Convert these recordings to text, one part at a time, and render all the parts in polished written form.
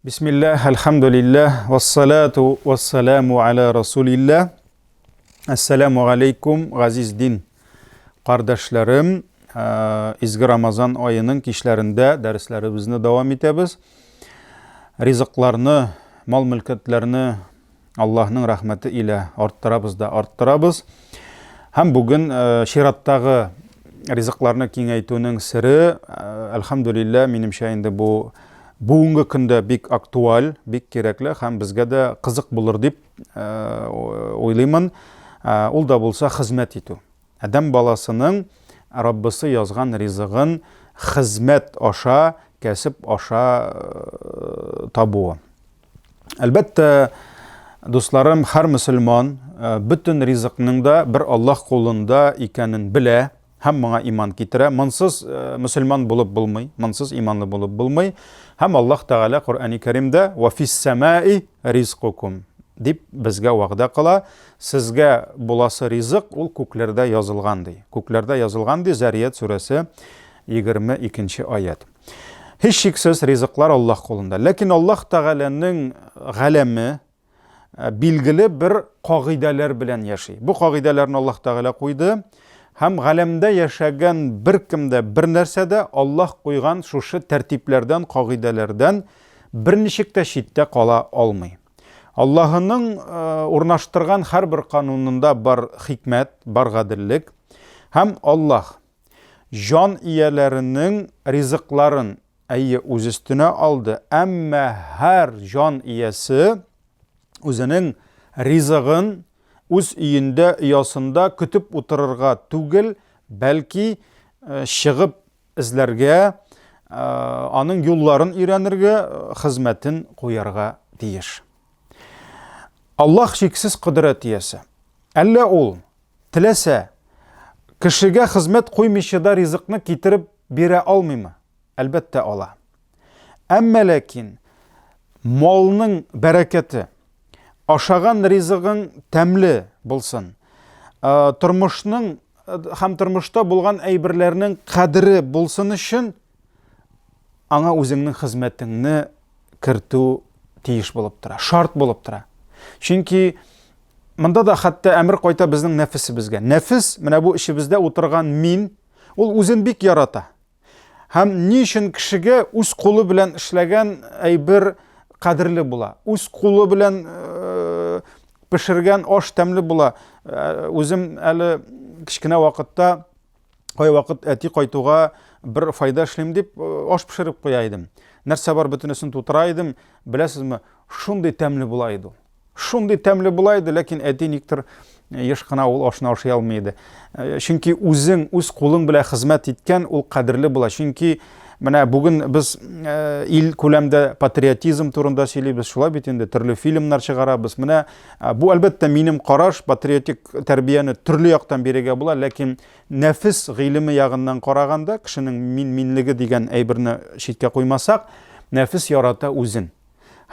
Бисмилләһ, әлхәмдүлилләһ, вассалату вассаламу аля расулилләһ. Әссәламу алейкум, газиз дин кардәшләрем. Изге Рамазан аеның кичләрендә дәресләребезне дәвам итәбез. Ризыкларны, мал-мөлкәтләрне Аллаһның рәхмәте илә арттырабыз да арттырабыз. Һәм бүген э, чираттагы ризыкларны киңәйтүнең сере, э, әлхәмдүлилләһ, минемчә инде бу бүгенге көндә бик актуаль, бик кирәкле һәм безгә дә кызык булыр дип э, уйлыймын. Ул да булса хезмәт итү. Адәм баласының Раббысы язган ризыгын хезмәт аша, кәсеп аша табуы. Әлбәттә, дусларым, һәр мөселман э, бөтен ризыкның да бер Аллаһ кулында икәнен белә һәм моңа иман китерә. Монсыз э, мөселман булып булмый, монсыз иманлы булып булмый. Һәм Аллаһ Тәгалә Коръәни Кәримдә «Ва фис самаи ризкукум» дип безгә вәгъдә кыла. Сезгә буласы ризык ул күкләрдә язылган ди. Күкләрдә язылган ди Зарият сүрәсе 22 аят. Һичшиксез ризыклар Аллаһ кулында. Ләкин Аллаһ Тәгаләнең галәме э, билгеле бер кагыйдәләр белән яши. Бу кагыйдәләрне Аллаһ Тәгалә куйды һәм галәмдә яшәгән беркем дә бер нәрсә дә Аллаһ куйган шушы тәртипләрдән, кагыйдәләрдән берничек тә читтә кала алмый. Аллаһының э, урнаштырган һәрбер канунында бар хикмәт, бар гаделлек һәм Аллаһ Җан ияләренең ризыкларын, әйе, үз өстенә алды, әмма һәр җан иясе үзенең ризыгын үз өендә, оясында көтеп утырырга түгел, бәлки э, чыгып эзләргә, э, аның юлларын өйрәнергә, э, хезмәтен куярга тиеш. Аллаһ чиксез кодрәт иясе. Әллә ул Теләсә, кешегә хезмәт куймыйча да ризыкны китереп бирә алмыймы? Әлбәттә, ала. Әмма ләкин малның бәрәкәте, ашаган ризыгың тәмле булсын, э, тормышның э, һәм тормышта булган әйберләрнең кадере булсын өчен аңа үзеңнең хезмәтеңне кертү тиеш булып тора, шарт булып тора. Чөнки монда да хәтта әмер кайта безнең нәфесебезгә. Нәфес, менә бу эчебездә утырган мин, ул үзен бик ярата. Һәм ни өчен кешегә үз кулы белән эшләгән әйбер кадерле була? Үз кулы белән э, пешергән аш тәмле була. Э, үзем әле кечкенә вакытта кайвакыт әти кайтуга бер файда эшлим дип э, аш пешереп куя идем. Нәрсә бар бөтенесен тутыра идем. Беләсезме, шундый тәмле була иде ул. Шундый тәмле була иде, ләкин әти никтер э, еш кына ул ашны ашый алмый иде. Э, чөнки үзең үз кулың белән хезмәт иткән ул кадерле була. Чөнки менә бүген без э, ил күләмдә патриотизм турында сөйлибез, шулай бит инде төрле фильмнар чыгарабыз. Менә бу әлбәттә минем караш, патриотик тәрбияне төрле яктан бирергә була, ләкин нәфес гыйлеме ягыннан караганда, кешенең мин-минлеге дигән әйберне читкә куймасак, нәфес ярата үзен.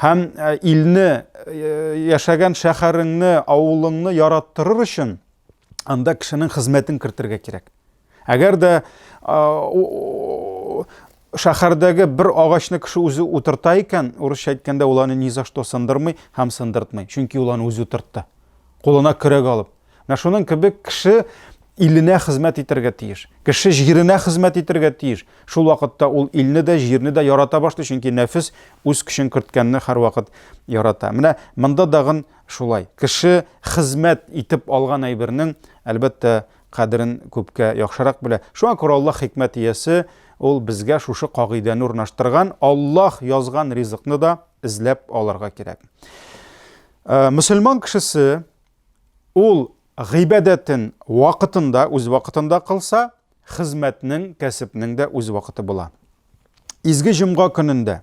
Һәм э, илне, э, яшәгән шәһәреңне, авылыңны яраттырыр өчен анда кешенең хезмәтен кертергә кирәк. Әгәр дә э, шәһәрдәге бер агачны кеше үзе утырта икән, урысча әйткәндә, ул аны ни за что сындырмый һәм сындыртмый. Чөнки ул аны үзе утыртты. Кулына көрәк алып. Менә шуның кебек кеше иленә хезмәт итәргә тиеш. Кеше җиренә хезмәт итәргә тиеш. Шул вакытта ул илне дә, җирне дә ярата башлый, чөнки нәфес үз көчен керткәнне һәрвакыт ярата. Менә монда дагын шулай. Кеше хезмәт итеп алган әйбернең, әлбәттә, кадерен күпкә яхшырак белә. Шуңа күрә Аллаһ хикмәт иясе, ул безгә шушы кагыйдәне урнаштырган, Аллаһ язган ризыкны да эзләп алырга кирәк. Э, мөселман кешесе ул гыйбадәтен вакытында, үз вакытында кылса, хезмәтнең, кәсепнең дә үз вакыты була. Изге җомга көнендә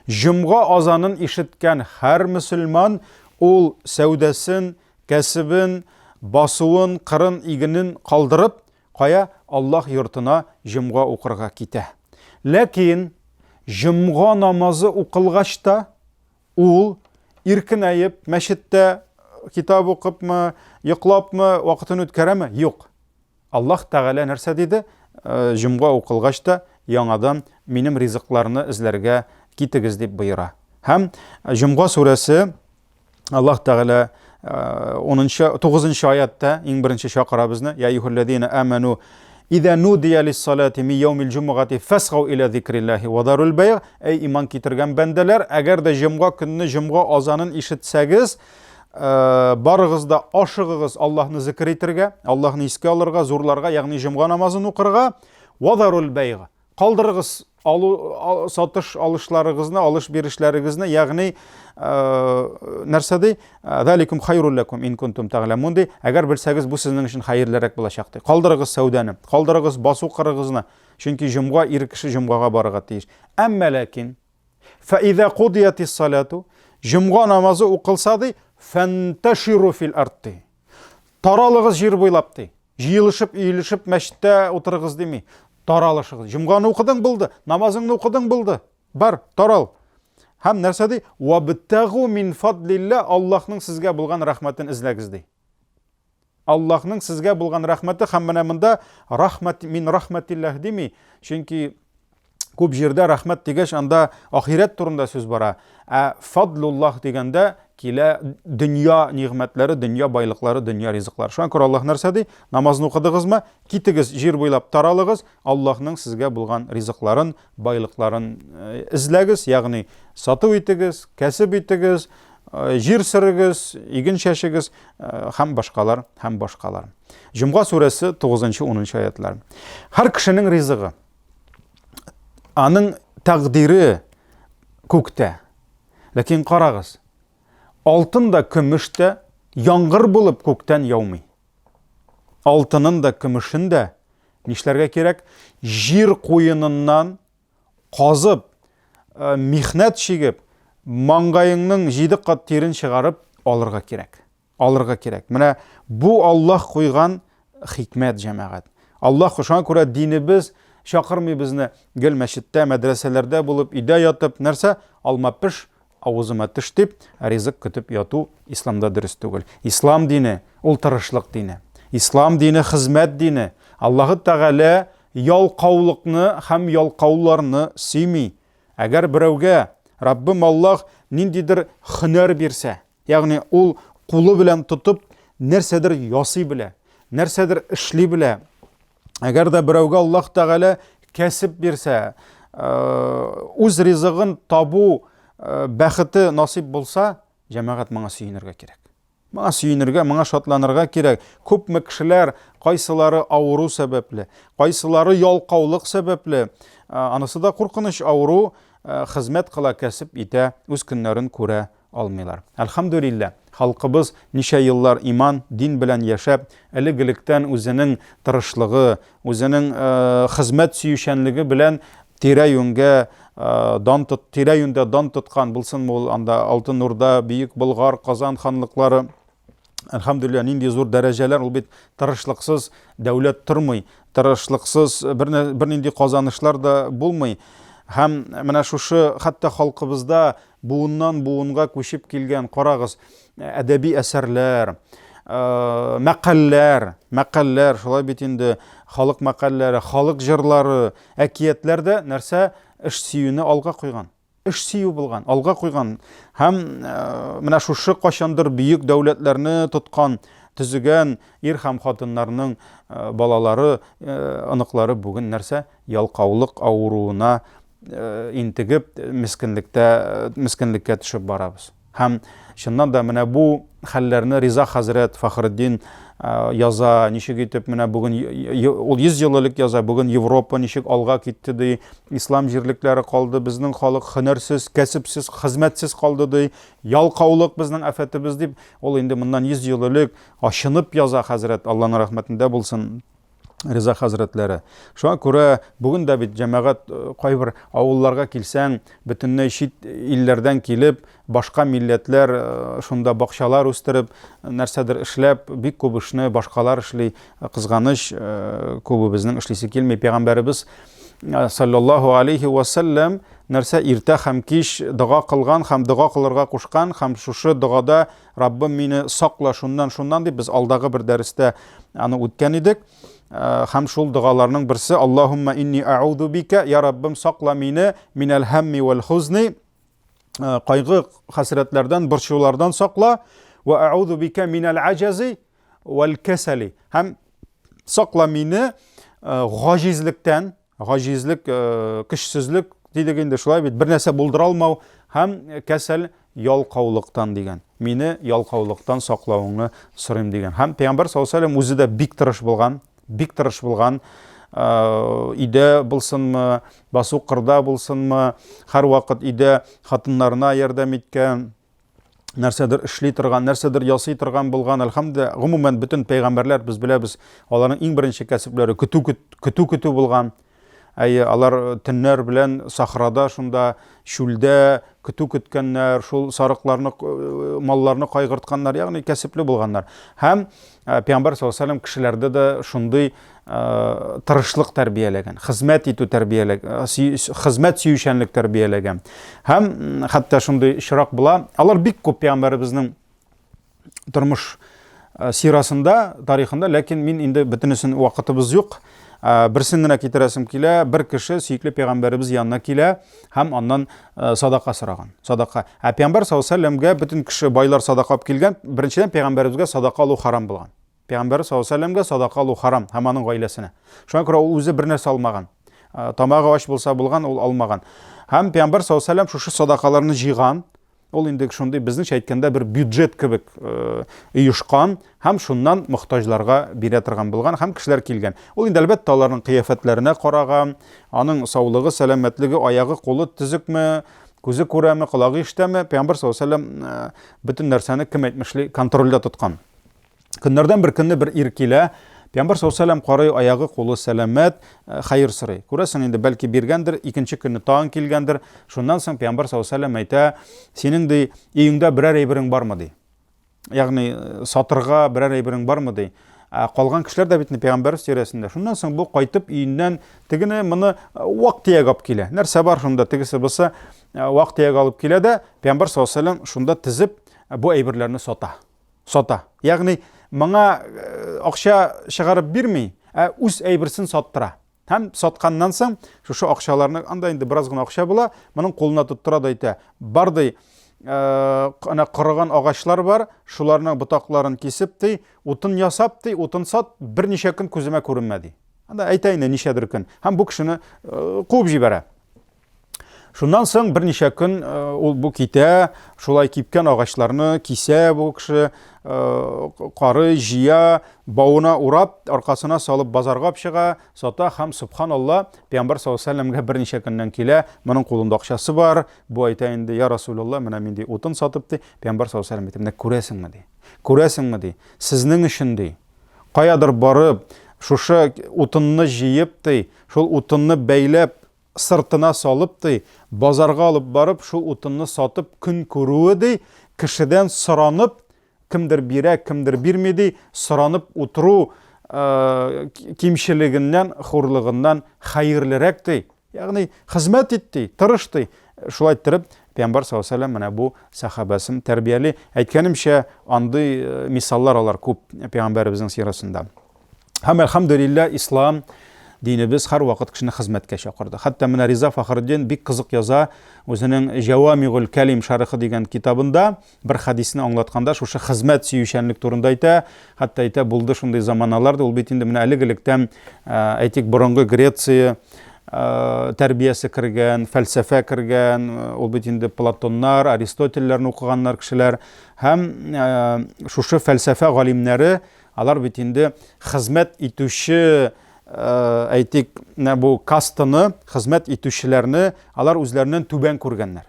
җомга азанын ишеткән һәр мөселман ул сәүдәсен, кәсебен, басуын, кырын, игенен калдырып, кая Аллаһ йортына җомга укырга китә. Ләкин җомга намазы укылгач та, Ул иркенәеп, мәчеттә китап укыпмы, йоклапмы вакытын үткәрәме? Юк. Аллаһ Тәгалә нәрсә диде? Э, җомга укылгач та яңадан минем ризыкларны эзләргә китегез дип боера. Һәм Җомга сүрәсе Аллаһ Тәгалә 10-нчы 9-нчы аятта иң беренче чакыра безне: "Я юхаллазина аману Иза нудия лис-салати ми яумил җумгати фасгау иля зикриллаһи ва дарул бай". Әй иман китергән бәндәләр, әгәр дә җомга көнне җомга азанын ишетсәгез, барыгыз да ашыгыгыз Аллаһны зикр итергә, Аллаһны искә алырга, зурларга, ягъни җомга намазын укырга, ва дарул бай. Калдырыгыз алу сатыш алышларыгызны, алыш бирешләрегезне, ягъни нәрсә ди? Заликум хайрул лакум ин кунтум та'ламун ди. Әгәр белсәгез, бу сезнең өчен хәерлерәк булачак ди. Калдырыгыз сәүдәне, калдырыгыз басу кырыгызны. Чөнки җомга ир кеше җомгага барырга тиеш. Әмма ләкин фа иза кудиятис салату җомга намазы укылса ди, фанташиру фил ард ди. Таралыгыз җир буйлап ди. Җыелышып, өелешеп мәчеттә утырыгыз дими. Таралышыгыз. Җомганы укыдың булды, намазыңны укыдың булды. Бар, тарал. Һәм нәрсә ди? Вабтагу мин фадлилла Аллаһның сезгә булган рәхмәтен эзләгез ди. Аллаһның сезгә булган рәхмәте һәм менә монда рахмәт мин рахмәтилләһ дими, чөнки Күп җирдә рәхмәт дигәч, анда ахирәт турында сүз бара. Ә фадлуллаһ дигәндә килә дөнья нигъмәтләре, дөнья байлыклары, дөнья ризыклары. Шуңа күрә Аллаһ нәрсә ди? Намазны укыдыгызмы? Китегез, җир буйлап таралыгыз, Аллаһның сезгә булган ризыкларын, байлыкларын э, эзләгез, ягъни сату итегез, кәсеп итегез, э, җир сөрегез, иген чәчегез э, һәм башкалар, һәм башкалар. Җомга сүрәсе 9-10 аятлар. Һәр кешенең ризыгы Аның тәкъдире күктә. Ләкин карагыз, алтын да, көмеш тә яңгыр булып күктән яумый. Алтынын да, көмешен дә нишләргә кирәк? Җир куеныннан казып, э, михнәт чигеп, маңгаеңның җиде кат тирен чыгарып алырга кирәк. Алырга кирәк. Менә бу Аллаһ куйган хикмәт, җәмәгать. Аллаһ шуңа күрә динебез чакырмый безне гел мәчеттә, мәдрәсәләрдә булып, өйдә ятып, нәрсә, алма пеш, авызыма төш дип, ризык көтеп яту исламда дөрес түгел. Ислам дине ул тырышлык дине. Ислам дине хезмәт дине. Аллаһы Тәгалә ялкаулыкны һәм ялкауларны сөйми. Әгәр берәүгә Раббым Аллаһ ниндидер һөнәр бирсә, Ягъни ул кулы белән тотып нәрсәдер ясый белә, нәрсәдер эшли белә. Әгәр дә берәүгә Аллаһ Тәгалә кәсеп бирсә, э, үз ризыгын табу э, бәхете насыйп булса, җәмәгать моңа сөенергә кирәк. Моңа сөенергә, моңа шатланырга кирәк. Күпме кешеләр, кайсылары авыру сәбәпле, кайсылары ялкаулык сәбәпле, э, анысы да куркыныч авыру, хезмәт кыла, кәсеп итә, үз көннәрен күрә алмыйлар. Әлхәмдүлилләһ, халкыбыз ничә еллар иман, дин белән яшәп, элек-электән үзенең тырышлыгы, үзенең хезмәт сөючәнлеге белән тирә-юньгә дан тот, тирә-юньдә дан тоткан, булсынмы ул анда Алтын Урда, Бөек Болгар, Казан ханлыклары, Әлхәмдүлилләһ, нинди зур дәрәҗәләр, ул бит тырышлыксыз дәүләт тормый, тырышлыксыз бернинди казанышлар да булмый. Һәм менә шушы хәтта халкыбызда буыннан буынга күчеп килгән, карагыз, әдәби әсәрләр, мәкальләр, мәкальләр, шулай бит инде, халык мәкальләре, халык җырлары, әкиятләр дә нәрсә эш сөюне алга куйган. Эш сөю булган, алга куйган. Һәм менә шушы кайчандыр бөек дәүләтләрне тоткан, төзегән ир һәм хатыннарның балалары, оныклары бүген нәрсә? Ялкаулык авыруына интегеп, мескенлектә, мескенлеккә төшеп барабыз. Һәм чыннан да менә бу хәлләрне Риза хәзрәт Фахретдин яза, ничек итеп менә бүген ул 100 ел элек яза, бүген Европа ничек алга китте ди, ислам җирлекләре калды, безнең халык һөнәрсез, кәсепсез, хезмәтсез калды ди, ялкаулык безнең афәтебез дип, ул инде моннан 100 ел элек ачынып яза хәзрәт, Алланың рәхмәтендә булсын. Риза хәзрәтләре. Шуңа күрә бүген дә бит җәмәгать э, кайбер авылларга килсәң, бөтенләй чит илләрдән килеп, башка милләтләр э, шунда бакчалар үстереп, нәрсәдер эшләп, бик күп эшне башкалар эшли. Кызганыч, э, күбебезнең эшлисе килми. Пәйгамбәребез саллаллаһу алейхи ва саллям нәрсә иртә һәм кич дога кылган һәм дога кылырга кушкан һәм шушы догада Раббым мине сакла шуннан шуннан дип без алдагы бер дәрестә аны үткән идек. Э, һәм шул догаларның берсе Аллаһумма инни а'уду бика, я Раббым сакла мине минәл һәмми вәл хузни. Кайгы хәсрәтләрдән, борчулардан сакла. Ва аузу бика минал аҗази вал касали. Һәм сакла мине гаҗизлектән, гаҗизлек, көчсезлек дидек инде шулай бит, бер нәрсә булдыра алмау һәм кәсәл ялкаулыктан дигән. Мине ялкаулыктан саклавыңны сорыйм дигән. Һәм Пәйгамбәр саллаллаһу алейһи үзе дә бик тырыш булган, бик тырыш булган. Өйдә булсынмы, басу кырда булсынмы, һәрвакыт өйдә хатыннарына ярдәм иткән, нәрсәдер эшли торган, нәрсәдер ясый торган булган. Әлхәмдүлилләһ, гомумән бөтен пәйгамбәрләр без беләбез, аларның иң беренче кәсепләре көтү көтү көтү булган. Әйе, алар төннәр белән сахрада шунда, чүлдә көтү көткәннәр, шул сарыкларны, малларны кайгыртканнар, ягъни кәсепле булганнар. Һәм Пәйгамбәр саллаллаһу алейһи кешеләрдә дә шундый тырышлык тәрбияләгән, хезмәт итү тәрбияләгән, хезмәт сөючәнлек тәрбияләгән. Һәм хәтта шундый очрак була. Алар бик күп пәйгамбәребезнең тормыш э, сирасында, тарихында, ләкин мин инде бөтенесен вакытыбыз юк. Э, берсен генә китерәсем килә. Бер кеше сөекле пәйгамбәребез янына килә һәм аннан э, садака сораган. Садака. Ә пәйгамбәр саллаллаһу алейһи вәсәлләмгә бөтен кеше байлар садака алып килгән. Беренчедән пәйгамбәребезгә садака алу харам булган. Пәйгамбәр саллаллаһу алейһи вәсәлләмгә садака алу харам һәм аның гаиләсенә. Шуңа күрә ул үзе бер нәрсә алмаган. Тамагы ач булса булган, ул алмаган. Һәм пәйгамбәр саллаллаһу алейһи вәсәлләм шушы садакаларны җыйган. Ул инде шундый безнеңчә әйткәндә бер бюджет кебек оешкан һәм шуннан мохтаҗларга бирә торган булган һәм кешеләр килгән. Ул инде әлбәттә аларның кыяфәтләренә караган, аның саулыгы, сәламәтлеге, аягы, кулы төзекме, күзе күрәме, колагы ишетәме, Пәйгамбәр саллаллаһу алейһи вәсәлләм бөтен нәрсәне кем әйтмешли контрольдә тоткан. Көннәрдән бер көнне бер ир килә. Пәйгамбәр саллаллаһу алейһи карый, аягы, кулы сәламәт, э, хәер сорый. Күрәсең инде, бәлки биргәндер, икенче көнне тагын килгәндер. Шуннан соң Пәйгамбәр саллаллаһу алейһи әйтә, синең ди, өеңдә берәр әйберең бармы ди. Ягъни э, сатырга берәр әйберең бармы ди. Ә калган кешеләр дә бит пәйгамбәр тирәсендә. Шуннан соң бу кайтып өеннән тегене моны э, вак төяк алып килә. Нәрсә бар шунда тегесе бусы вак төяк алып килә дә, пәйгамбәр саллаллаһу алейһи вәсәлләм шунда тезеп бу әйберләрне сата. Сата. Ягъни моңа э, акча чыгарып бирми, ә үз әйберсен саттыра. Һәм сатканнан соң шушы акчаларны, анда инде бераз гына акча була, моның кулына тоттыра да әйтә. Бар ди, э, ана корыган агачлар бар, шуларның ботакларын кисеп ди, утын ясап ди, утын сат, берничә көн күземә күренмә ди. Анда әйтә инде ничәдер көн. Һәм бу кешене э, куып җибәрә. Шуннан соң берничә көн э, ул бу китә, шулай кипкән агачларны кисә бу кеше, э, карый, җыя, бавына урап, аркасына салып базарга алып чыга, сата һәм субханалла, пәйгамбәр саллаллаһу алейһи вәсәлләмгә берничә көннән килә, моның кулында акчасы бар, бу әйтә инде, я Расулулла, менә мин ди утын сатып ди, пәйгамбәр саллаллаһу алейһи вәсәлләм әйтә, менә күрәсеңме ди, күрәсеңме ди, сезнең өчен ди, каядыр барып, шушы утынны җыеп ди, шул утынны бәйләп, сыртына салып, ди, базарга алып барып, шул утынны сатып көн күрүе, ди, кешедән соранып, кемдер бирә, кемдер бирми, ди, соранып утыру э, кимчелегеннән, хурлыгыннан хәерлерәк, ди. Ягъни, хезмәт ит, ди, тырыш, ди. Шулай иттереп, Пәйгамбәр саллаллаһу алейһи вәсәлләм менә бу сәхабәсен тәрбияли. Әйткәнемчә, андый э, мисаллар алар күп пәйгамбәребезнең сирасында. Һәм әлхәмдүлилләһ, ислам динебез һәрвакыт кешене хезмәткә чакырды. Хәтта менә Риза Фахретдин бик кызык яза үзенең Җавамигул Кәлим шәрехе дигән китабында бер хәдисне аңлатканда шушы хезмәт сөючәнлек турында әйтә. Хәтта әйтә, булды шундый заманалар, ул бит инде менә элек-электән, э, әйтик, борынгы Греция э, тәрбиясе кергән, фәлсәфә кергән, э, ул бит инде Платоннар, Аристотельләрне укыганнар кешеләр һәм шушы фәлсәфә галимнәре Алар бит инде хезмәт итүче, э, әйтик, менә бу кастаны, хезмәт итүчеләрне алар үзләреннән түбән күргәннәр.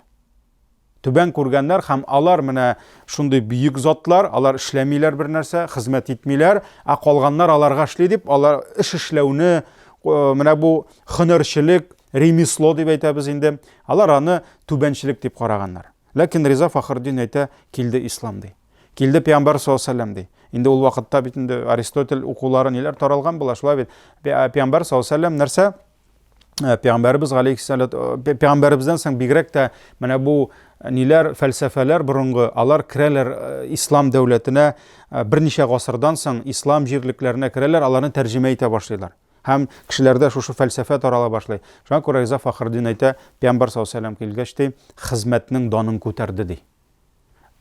Түбән күргәннәр һәм алар менә шундый бөек затлар, алар эшләмиләр бер нәрсә, хезмәт итмиләр, ә калганнар аларга эшли дип, алар эш эшләүне, э, менә бу һөнәрчелек, ремесло дип әйтәбез инде, алар аны түбәнчелек дип караганнар. Ләкин Риза Фахретдин әйтә, килде ислам ди. Килде пәйгамбәр саллаллаһу алейһи вәсәлләм ди. Инде ул вакытта бит инде Аристотель укулары ниләр таралган була, шулай бит. Пәйгамбәр саллаллаһу алейһи вәсәлләм нәрсә? Пәйгамбәребез галәйһиссалат пәйгамбәребездән соң бигрәк тә менә бу ниләр фәлсәфәләр борынгы, алар керәләр ислам дәүләтенә берничә гасырдан соң ислам җирлекләренә керәләр, аларны тәрҗемә итә башлыйлар. Һәм кешеләрдә шушы фәлсәфә тарала башлый. Шуңа күрә Риза Фахретдин әйтә, Пәйгамбәр саллаллаһу алейһи ва сәлләм килгәч, ди, хезмәтнең данын күтәрде, ди.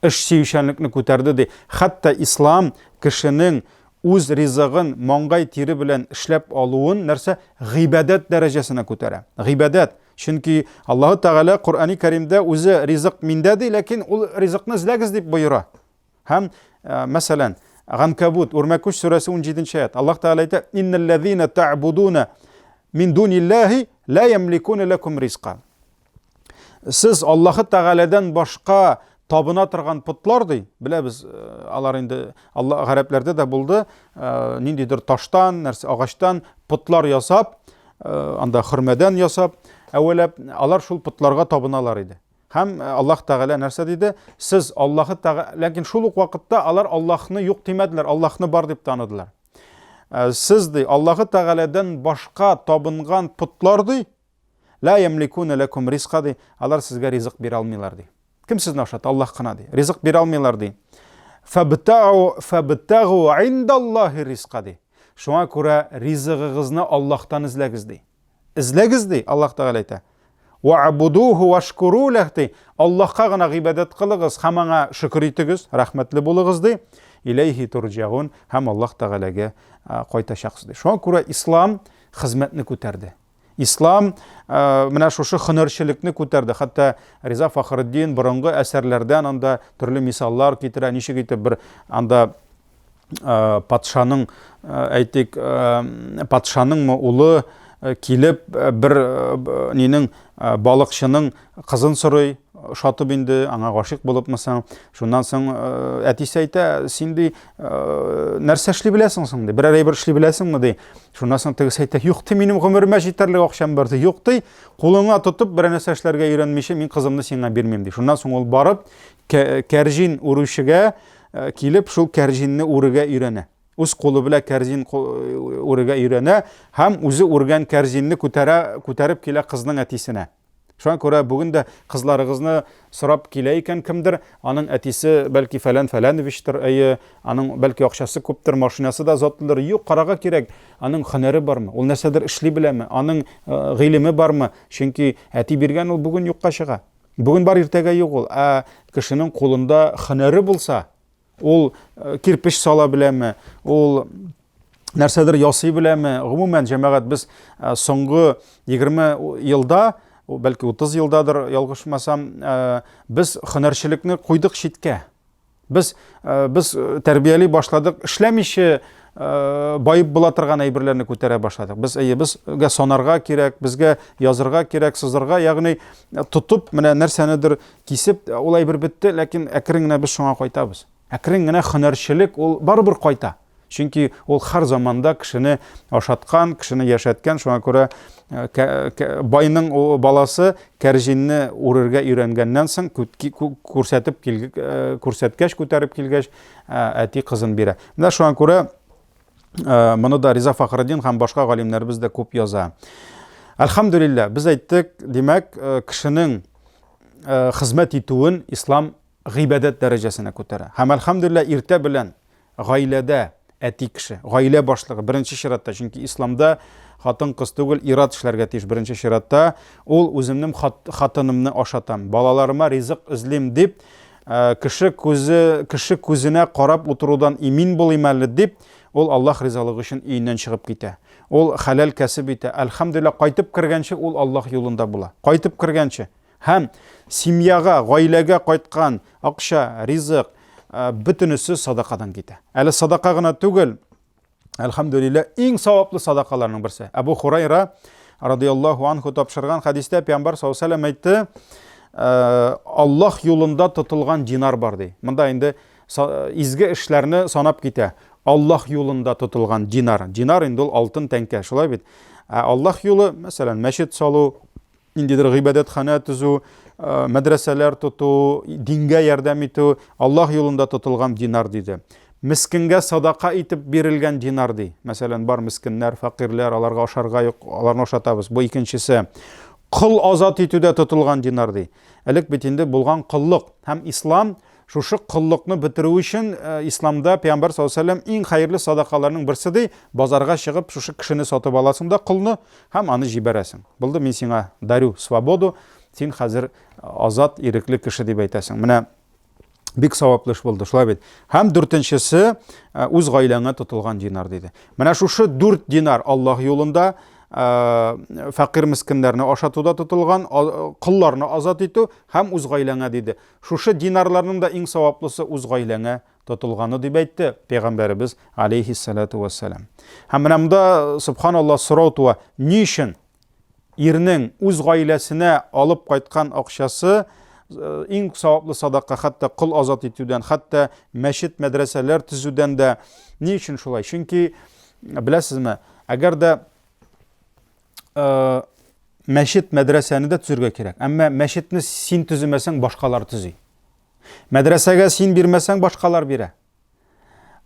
Эш сөючәнлекне күтәрде, ди. Хәтта ислам кешенең үз ризыгын маңгай тире белән эшләп алуын нәрсә гыйбадәт дәрәҗәсенә күтәрә. Гыйбадәт. Чөнки Аллаһу Тәгалә Коръәни Кәримдә үзе ризык миндә ди, ләкин ул ризыкны эзләгез дип боера. Һәм, э, мәсәлән, Ганкабут, Үрмәкүч сүрәсе 17 аят. Аллаһ Тәгалә әйтә: "Иннәлләзина та'будуна мин дуниллаһи ла ямликуна лакум ризка". Сез Аллаһы Тәгаләдән башка табына торган потлар ди, беләбез, э, алар инде Алла гарәпләрдә дә булды, э, ниндидер таштан, нәрсә агачтан потлар ясап, анда хөрмәдән ясап, әүвәләп алар шул потларга табыналар иде. Һәм э, Аллаһ Тәгалә нәрсә диде? Сез Аллаһы Тәгалә, ләкин шул ук вакытта алар Аллаһны юк димәделәр, Аллаһны бар дип таныдылар. Э, сез ди, Аллаһы Тәгаләдән башка табынган потлар ди, ла ямликуна лакум ризка ди, алар сезгә ризык бирә алмыйлар ди. Кем сезне ашата? Аллаһ кына ди. Ризык бирә алмыйлар ди. Фабтагу фабтагу индаллаһи ризка ди. Шуңа күрә ризыгыгызны Аллаһтан эзләгез ди. Эзләгез ди, Аллаһ Тәгалә әйтә. Ва'будуху вашкуру ләх ди. Аллаһка гына гыйбадәт кылыгыз һәм аңа шөкер итегез, рәхмәтле булыгыз ди. Иләйһи турҗагун һәм Аллаһ Тәгаләгә кайтачаксыз ди. Шуңа күрә ислам хезмәтне күтәрде. Ислам менә шушы хөнәрчелекне күтәрде. Хәтта Риза Фахретдин борынгы әсәрләрдән анда төрле мисаллар китерә, ничек итеп бер анда Э, патшаның э, әйтик э, патшаныңмы улы килеп бер нинең балыкчының кызын сорый ошатып инде аңа гашыйк булыпмы соң шуннан соң әтисе әйтә син ди нәрсә эшли беләсең соң ди берәр әйбер эшли беләсеңме ди шуннан соң тегесе әйтә юк ди минем гомеремә җитәрлек акчам бар ди юк ди кулыңа тотып берәр нәрсә эшләргә өйрәнмичә мин кызымны сиңа бирмим ди шуннан соң ул барып кәрҗин үрүчегә Э, килеп шул кәрҗинне үрергә өйрәнә. Үз кулы белән кәрзин э, үрергә өйрәнә һәм үзе үргән кәрзинне күтәрә, күтәреп килә кызның әтисенә. Шуңа күрә бүген дә кызларыгызны сорап килә икән кемдер, аның әтисе бәлки фәлән фәләновичтыр, әйе, аның бәлки акчасы күптер, машинасы да затлыдыр. Юк, карарга кирәк, аның һөнәре бармы, ул нәрсәдер эшли беләме, аның э, гыйлеме бармы? Чөнки әти биргән ул бүген юкка чыга. Бүген бар, иртәгә юк ул. Ә кешенең кулында һөнәре булса, ул э, кирпеч сала беләме, ул нәрсәдер ясый беләме? Гомумән, җәмәгать, без э, соңгы 20 елда, бәлки 30 елдадыр, ялгышмасам, э, без һөнәрчелекне куйдык читкә. Без э, без э, тәрбияли башладык, эшләмичә э, баеп була торган әйберләрне күтәрә башладык. Без әйе, безгә санарга кирәк, безгә язырга кирәк, сызырга, ягъни тотып менә нәрсәнедер кисеп, ул әйбер бетте, ләкин әкрен генә без шуңа кайтабыз. Әкрен генә һөнәрчелек ул барыбер кайта. Чөнки ул һәр заманда кешене ашаткан, кешене яшәткән, шуңа күрә э, байның баласы кәрҗинне үрергә өйрәнгәннән соң күрсәтеп э, күрсәткәч, күтәреп килгәч, э, әти кызын бирә. Менә шуңа күрә моны да Риза Фахретдин һәм башка галимнәребез дә күп яза. Әлхәмдүлилләһ, без әйттек, димәк, кешенең хезмәт итүен ислам гыйбадәт дәрәҗәсенә күтәрә. Һәм әлхәмдүлилләһ, иртә белән гаиләдә әти кеше, гаилә башлыгы беренче чиратта, чөнки исламда хатын-кыз түгел, ир-ат эшләргә тиеш беренче чиратта. Ул үземнең хатынымны ашатам, балаларыма ризык эзлим дип, э, кеше күзе кеше күзенә карап утырудан имин булыйм әле дип, ул Аллаһ ризалыгы өчен өеннән чыгып китә. Ул хәләл кәсеп итә. Әлхәмдүлилләһ, кайтып кергәнче ул Аллаһ юлында була. Кайтып кергәнче. Һәм семьяга, гаиләгә кайткан акча, ризык, э, бөтенесе садакадан китә. Әле садака гына түгел, әлхәмдүлилләһ, иң саваплы садакаларның берсе. Әбу Хурайра радияллаһу анху тапшырган хәдистә Пәйгамбәр саллаллаһу алейһи вәсәлләм әйтте, э, Аллаһ юлында тотылган динар бар ди. Монда инде изге эшләрне санап китә. Аллаһ юлында тотылган динар. Динар инде ул алтын тәңкә, шулай бит? Ә Аллаһ юлы, мәсәлән, мәчет салу, ниндидер гыйбадәтханә төзү, э, мәдрәсәләр тоту, дингә ярдәм итү, Аллаһ юлында тотылган динар диде. Мескенгә садака итеп бирелгән динар ди. Мәсәлән, бар мескеннәр, фәкыйрьләр, аларга ашарга юк, аларны ашатабыз. Бу икенчесе. Кол азат итүдә тотылган динар ди. Элек бит инде булган коллык һәм ислам. Шушы коллыкны бетерү өчен исламда пәйгамбәр саллаллаһу алейһи ва сәлләм иң хәерле садакаларның берсе ди, базарга чыгып шушы кешене сатып аласың да колны һәм аны җибәрәсең. Булды, мин сиңа дарю свободу, син хәзер азат, ирекле кеше дип әйтәсең. Менә бик саваплы эш булды, шулай бит. Һәм дүртенчесе үз гаиләңә тотылган динар диде. Менә шушы дүрт динар Аллаһ юлында фәкыйрь мескеннәрне ашатуда тотылган, колларны азат итү һәм үз гаиләңә диде. Шушы динарларның да иң саваплысы үз гаиләңә тотылганы дип әйтте пәйгамбәребез алейхиссалату вассалам. Һәм менә монда субханаллаһ сорау туа, ни өчен ирнең үз гаиләсенә алып кайткан акчасы э, иң саваплы садака, хәтта кол азат итүдән, хәтта мәчет, мәдрәсәләр төзүдән дә ни өчен шулай? Чөнки беләсезме, әгәр дә э, мәчет, мәдрәсәне дә төзергә кирәк. Әмма мәчетне син төземәсәң, башкалар төзи. Мәдрәсәгә син бирмәсәң, башкалар бирә.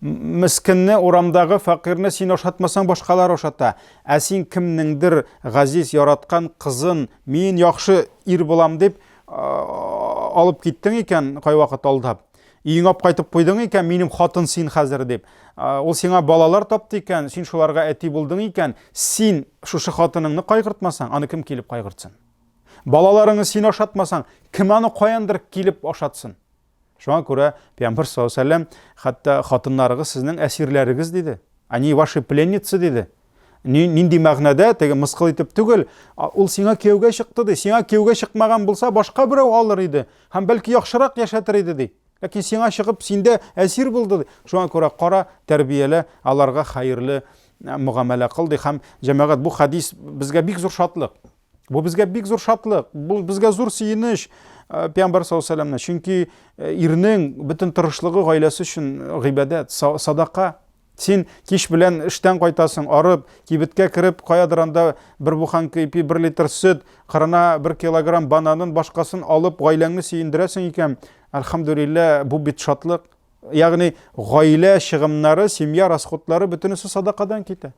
Мескенне, урамдагы фәкыйрьне син ашатмасаң, башкалар ашата. Ә син кемнеңдер газиз яраткан кызын, мин яхшы ир булам дип, алып киттең икән, кайвакыт алдап. Өеңә алып кайтып куйдың икән, минем хатын син хәзер дип. Ул сиңа балалар тапты икән, син шуларга әти булдың икән, син шушы хатыныңны кайгыртмасаң, аны кем килеп кайгыртсын? Балаларыңны син ашатмасаң, кем аны каяндыр килеп ашатсын? Шуңа күрә Пәйгамбәр саллаллаһу алейһи вәсәлләм хәтта хатыннарыгыз сезнең әсирләрегез диде. Они ваши пленницы диде. Нинди мәгънәдә, теге мыскыл итеп түгел, ул сиңа кияүгә чыкты ди. Сиңа кияүгә чыкмаган булса, башка берәү алыр иде һәм бәлки яхшырак яшәтер иде ди. Ләкин сиңа чыгып, синдә әсир булды ди. Шуңа күрә кара, тәрбиялә, аларга хәерле мөгамәлә кыл ди. Һәм җәмәгать, бу хәдис безгә бик зур шатлык. Бу безгә бик зур шатлык, бу безгә зур сөенеч Пәйгамбәр саллаллаһу алейһи вәсәлләмнән. Чөнки ирнең бөтен тырышлыгы гаиләсе өчен гыйбадәт, садака. Син кич белән эштән кайтасың, арып, кибеткә кереп, каядыр анда бер буханка ипи, бер литр сөт, кырына бер килограмм бананын, башкасын алып, гаиләңне сөендерәсең икән, әлхәмдүлилләһ, бу бит шатлык. Ягъни гаилә чыгымнары, семья расходлары бөтенесе садакадан китә.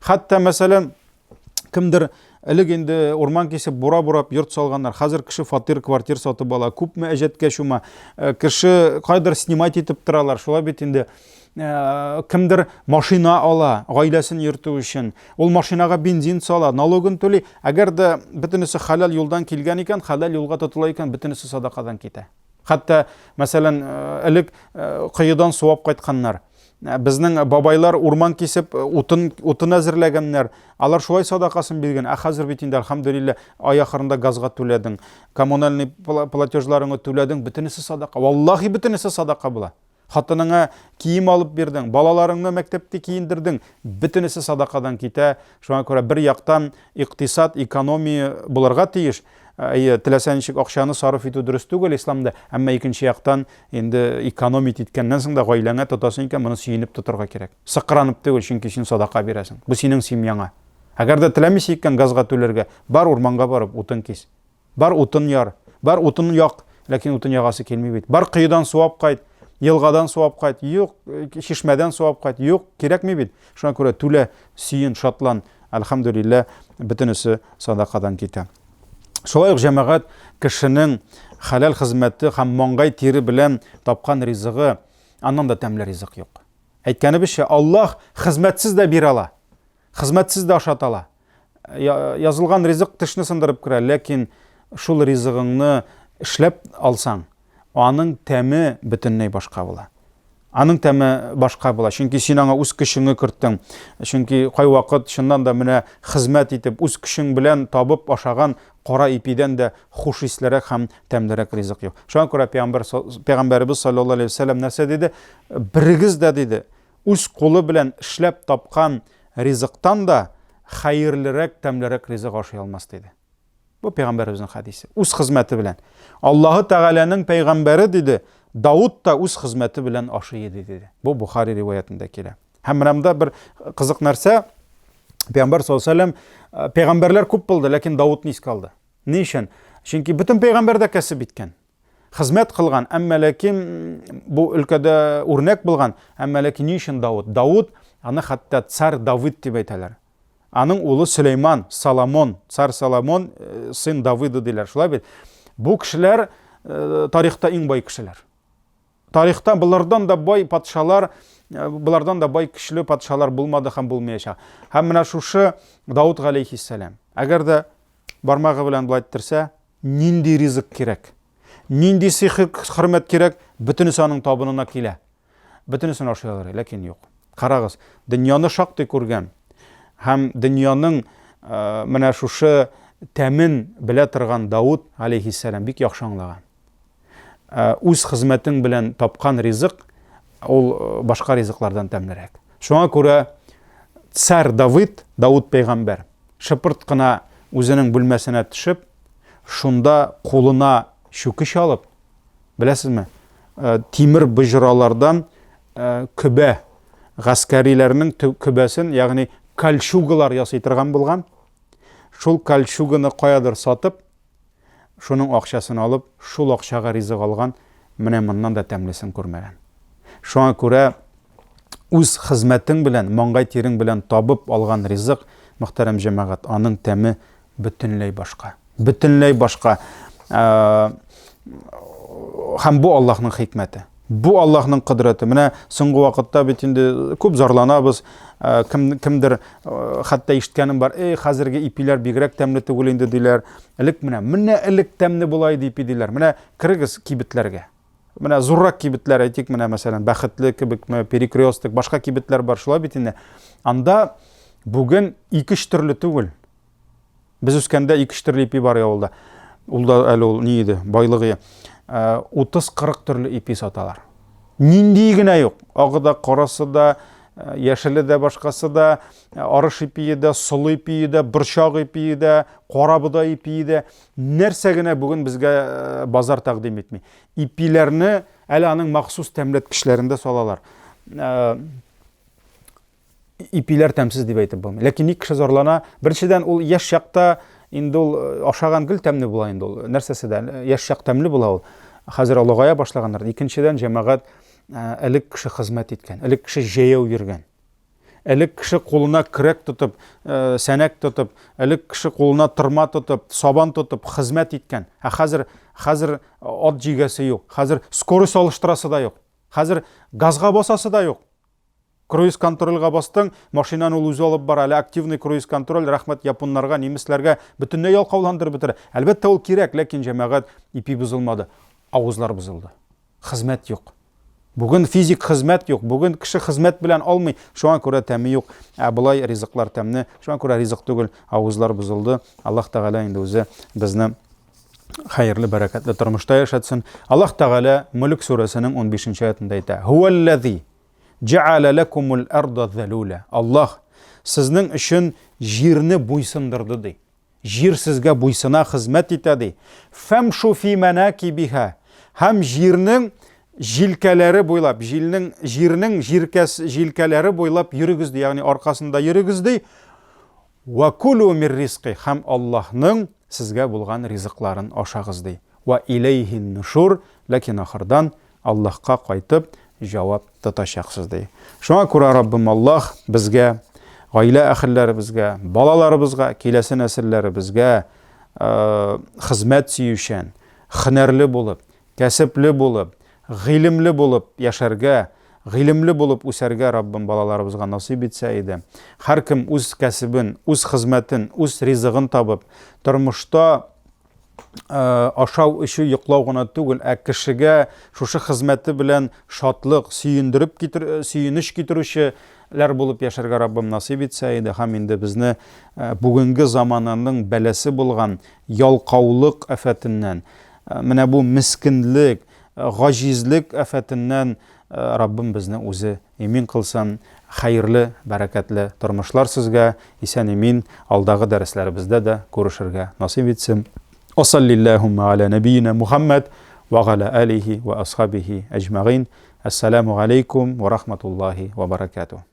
Хәтта, мәсәлән, кемдер элек инде урман кисеп, бура бурап йорт салганнар. Хәзер кеше фатир, квартир сатып ала. Күпме әҗәткә чума. Э, кеше кайдыр снимать итеп торалар. Шулай бит инде. Э, кемдер машина ала, гаиләсен йөртү өчен. Ул машинага бензин сала, налогын түли. Әгәр дә бөтенесе хәләл юлдан килгән икән, хәләл юлга тотыла икән, бөтенесе садакадан китә. Хәтта, мәсәлән, э, элек коедан суап кайтканнар. Э, безнең бабайлар урман кисеп э, утын утын әзерләгәннәр. Алар шулай садакасын биргән. Ә хәзер бит инде альхамдулилла ай ахырында газга түләдең, коммунальный платежларыңны түләдең, бөтенесе садака. Валлахи бөтенесе садака була. Хатыныңа кием алып бирдең, балаларыңны мәктәптә киендердең, бөтенесе садакадан китә. Шуңа күрә бер яктан икътисад, экономия булырга тиеш. Әйе, теләсә ничек акчаны сарыф итү дөрес түгел исламда, әмма икенче яктан инде экономить иткәннән соң да гаиләңә тотасың икән, моны сөенеп тотарга кирәк. Сыкранып түгел, чөнки син садака бирәсең. Бу синең семьяңа. Әгәр дә теләмисең икән газга түләргә, бар урманга барып утын кис. Бар утын яр, бар утын як, ләкин утын ягасы килми бит. Бар коедан суап кайт, елгадан суап кайт, юк, чишмәдән суап кайт, юк, кирәкми бит. Шуңа күрә түлә, сөен, шатлан. Әлхәмдүлилләһ, бөтенесе садакадан китә. Шулай ук җәмәгать кешенең хәләл хезмәте һәм маңгай тире белән тапкан ризыгы, аннан да тәмле ризык юк. Әйткәнебезчә, Аллаһ хезмәтсез дә бирә ала, хезмәтсез дә ашата ала. Язылган ризык тешне сындырып керә, ләкин шул ризыгыңны эшләп алсаң, аның тәме бөтенләй башка була. Аның тәме башка була, чөнки син аңа үз көчеңне керттең. Чөнки кайвакыт чыннан да менә хезмәт итеп, үз көчең белән табып ашаган кара ипидән дә хуш ислерәк һәм тәмлерәк ризык юк. Шуңа күрә пәйгамбәр пәйгамбәребез саллаллаһу алейһи вәсәлләм нәрсә диде? Берегез дә диде, үз кулы белән эшләп тапкан ризыктан да хәерлерәк, тәмлерәк ризык ашый алмас диде. Бу пәйгамбәребезнең хәдисе. Үз хезмәте белән. Аллаһы Тәгаләнең пәйгамбәре диде, Давыт та үз хезмәте белән ашый иде диде. Бу Бухари риваятендә килә. Һәм менә монда бер кызык нәрсә, Пәйгамбәр саллаллаһу алейһи вәсәлләм пәйгамбәрләр күп булды, ләкин Давытны искә алды. Ни өчен? Чөнки бөтен пәйгамбәр дә кәсеп иткән. Хезмәт кылган, әмма ләкин бу өлкәдә үрнәк булган, әмма ләкин ни өчен Давыт? Давыт аны хәтта царь Давыд дип әйтәләр. Аның улы Сөләйман, Соломон, царь Соломон, э, сын Давыда диләр. Шулай бит? Бу кешеләр э, тарихта иң бай кешеләр. Тарихта болардан да бай патшалар, болардан да бай көчле патшалар булмады һәм булмаячак. Һәм менә шушы Давыд галәйһиссәлам. Әгәр дә бармагы белән болай иттерсә, нинди ризык кирәк? Нинди сихер хөрмәт кирәк? Бөтенесе аның табынына килә. Бөтенесен ашый алыр, ләкин юк. Карагыз, дөньяны шактый күргән һәм дөньяның менә шушы тәмен белә торган Давыд алейхиссәлам бик яхшы аңлаган. Үз хезмәтең белән тапкан ризык ул башка ризыклардан тәмлерәк. Шуңа күрә царь Давыд, Давыд пәйгамбәр, шыпырт кына үзенең бүлмәсенә төшеп, шунда кулына чүкеч алып, беләсезме, тимер боҗралардан көбә, гаскәриләрнең көбәсен, ягъни кольчугалар ясый торган булган. Шул кольчуганы каядыр сатып, шуның акчасын алып, шул акчага ризык алган, менә моннан да тәмлесен күрмәгән. Шуңа күрә үз хезмәтең белән, маңгай тирең белән табып алган ризык, мөхтәрәм җәмәгать, аның тәме бөтенләй башка. Бөтенләй башка. Һәм бу Аллаһның хикмәте. Бу Аллаһның кодрәте. Менә соңгы вакытта бит инде күп зарланабыз. Кем, кемдер хәтта ишеткәнем бар, "Эй, хәзерге ипиләр бигрәк тәмле түгел инде" диләр. Элек менә, менә элек тәмле була иде ипи диләр. Менә керегез кибетләргә. Менә зуррак кибетләр әйтик, менә мәсәлән, Бәхетле кебекме, Перекресток, башка кибетләр бар, шулай бит инде. Анда бүген ике-өч төрле түгел. Без үскәндә ике-өч төрле ипи бар авылда. Ул да әле ул ни иде, байлыгы. 30-40 төрле ипи саталар. Нинди генә юк. Агы да, карасы да, яшеле дә, башкасы да, арыш ипие дә, солы ипие дә, борчак ипие дә, кара бодай ипие дә. Нәрсә генә бүген безгә э, базар тәкъдим итми. Ипиләрне әле аның махсус тәмләткечләрен дә салалар. Э, ипиләр тәмсез дип әйтеп булмый. Ләкин ник кеше зарлана? Беренчедән, ул яшь чакта инде ул э, ашаган гел тәмле була инде ул. Нәрсәсе дә яшь чак тәмле була ул. Хәзер олыгая башлаганнар. Икенчедән, җәмәгать элек кеше хезмәт иткән, элек кеше җәяү йөргән. Элек кеше кулына көрәк тотып, э, сәнәк тотып, элек кеше кулына тырма тотып, сабан тотып хезмәт иткән. Ә хәзер хәзер ат җигәсе юк. Хәзер скорость алыштырасы да юк. Хәзер газга басасы да юк. Круиз контрольгә бастың, машинаны ул үзе алып бара. Әле активный круиз контроль, рәхмәт японнарга, немецләргә бөтенләй ялкауландырып бетерә. Әлбәттә, ул кирәк, ләкин җәмәгать ипи бозылмады, авызлар бозылды. Хезмәт юк. Бүген физик хезмәт юк, бүген кеше хезмәт белән алмый, шуңа күрә тәме юк. Ә болай ризыклар тәмне, шуңа күрә ризык түгел, авызлар бозылды. Аллаһ Тәгалә инде үзе безне хәерле, бәрәкәтле тормышта яшәтсен. Аллаһ Тәгалә Мөлек сүрәсенең 15 нче аятында әйтә: "Һуәлләзи җәалә ләкумул арда залула". Аллаһ сезнең өчен җирне буйсындырды ди. Җир сезгә буйсына, хезмәт итә, ди. Фәмшу фи мәнакибиһа. Һәм җирнең җилкәләре буйлап, җилнең, җирнең җиркәс, җилкәләре буйлап йөрегез, ди, ягъни аркасында йөрегез, ди. Вә кулу мир ризкы. Һәм Аллаһның сезгә булган ризыкларын ашагыз, ди. Вә иләйһин нушур. Ләкин ахырдан Аллаһка кайтып җавап тотачаксыз, ди. Шуңа күрә Раббым Аллаһ безгә, гаилә әһелләребезгә, балаларыбызга, киләсе нәселләребезгә хезмәт сөючән, һөнәрле булып, кәсепле булып, гыйлемле булып яшәргә, гыйлемле булып үсәргә Раббым балаларыбызга насыйп итсә иде. Һәркем үз кәсебен, үз хезмәтен, үз ризыгын табып, тормышта Э, ашау, эчү, йоклау гына түгел, ә кешегә шушы хезмәте белән шатлык, сөендереп китер, э, сөенеч китерүчеләр булып яшәргә Раббым насыйп итсә иде һәм инде безне э, бүгенге замананың бәласе булган ялкаулык афәтеннән, менә бу мескенлек, гаҗизлек афәтеннән Раббым безне үзе имин кылсын. Хәерле, бәрәкәтле тормышлар сезгә, исән-имин алдагы дәресләребездә дә күрешергә насыйп итсен. Ва саллиллахумма аля нәбиина Мухаммад ва галя алихи ва асхабихи әҗмәгыйн. Әссәламу алейкум ва рахматуллахи ва баракатуһ.